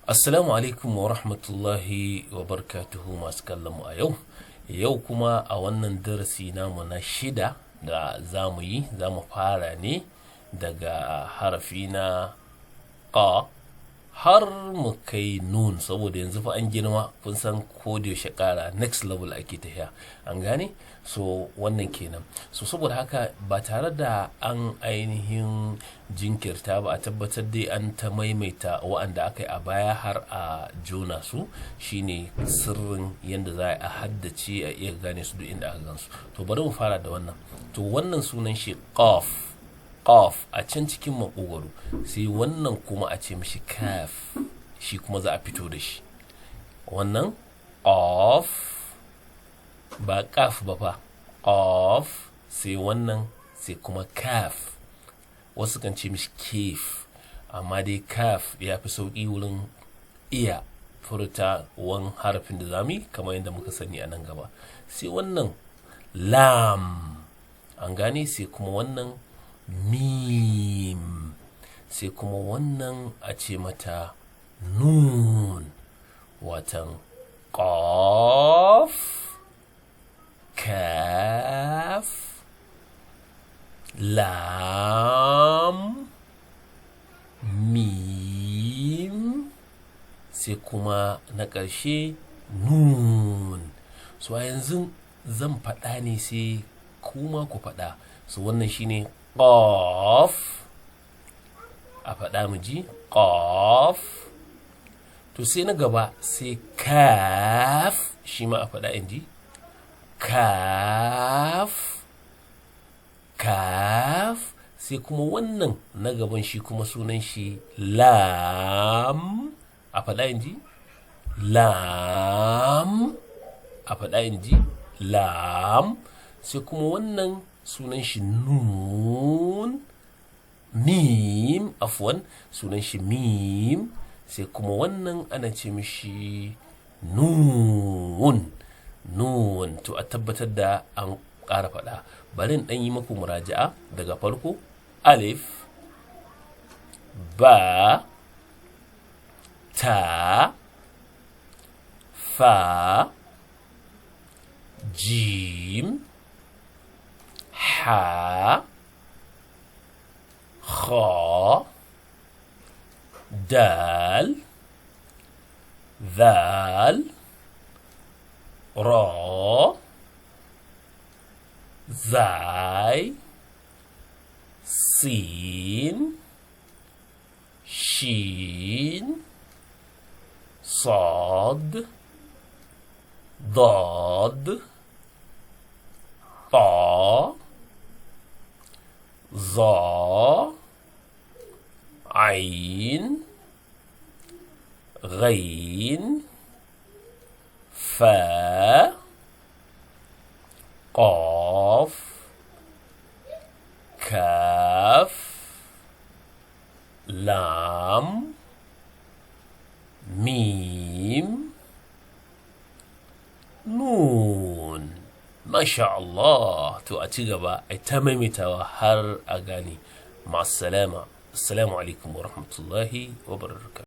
Assalamu alaikum wa rahmatullahi wa barkatuhu, masu kallon mu a yau. Yau kuma a wannan darasi namu na shida da za mu yi, za mu fara ne daga harafi na ƙa har mu kai nun, saboda yanzu fa an girma, kun san ko da yaushe ƙara next level ake tafiya, an gane? So wannan kenan. So saboda haka, ba tare da an ainihin jinkirta ba, a tabbatar dai an ta maimaita wa'anda aka yi a baya har a jona su. Shine sirrin yadda za a haddace, a iya gane su duk inda aka gansu. To bari mu fara da wannan. To wannan sunan shi qaf, qaf a can cikin makogwaro. Sai wannan kuma a ce mishi kaf, shi kuma za a fito da shi. Wannan qaf, ba kaf ba fa, qaf. Sai wannan, sai kuma kaf. Wasu kan ce mishi kef, amma dai kaf ya fi sauƙi wurin iya furta wan harafin da zamu yi, kamar yadda muka sani a nan gaba. Sai wannan lam, an gane? Sai kuma wannan mim, sai kuma wannan a ce mata nun. Watan qaf, kaf, lam, mim, sai kuma na ƙarshe nun. So a yanzu zan faɗa ne, sai kuma ku faɗa. So wannan shine qaf. A faɗa mu ji, qaf. To sai na gaba, sai kaf, shi ma a faɗa in ji, kaf, kaf. Sai kuma wannan na gaban, shi kuma sunan shi lam. A faɗa in ji, lam. A faɗa in ji, lam. Sai kuma wannan sunan shi nun, mim afwan, sunan shi mim. Sai kuma wannan ana ce mishi nun, nun. To a tabbatar da an ƙara faɗa. Bari in ɗan yi maku muraja'a daga farko. Alif, ba, ta, fa, jim, ha, kha, dal, dhal, ra, zai, sin, shin, sad, ضاد، طا، ظا، عين، غين، فا، قاف، كاف، لام، ميم، nun. Masha Allah. To a ci gaba, a ta maimaitawa har a gane. Ma'assalama. Assalamu alaikum wa rahmatullahi wa barakatuh.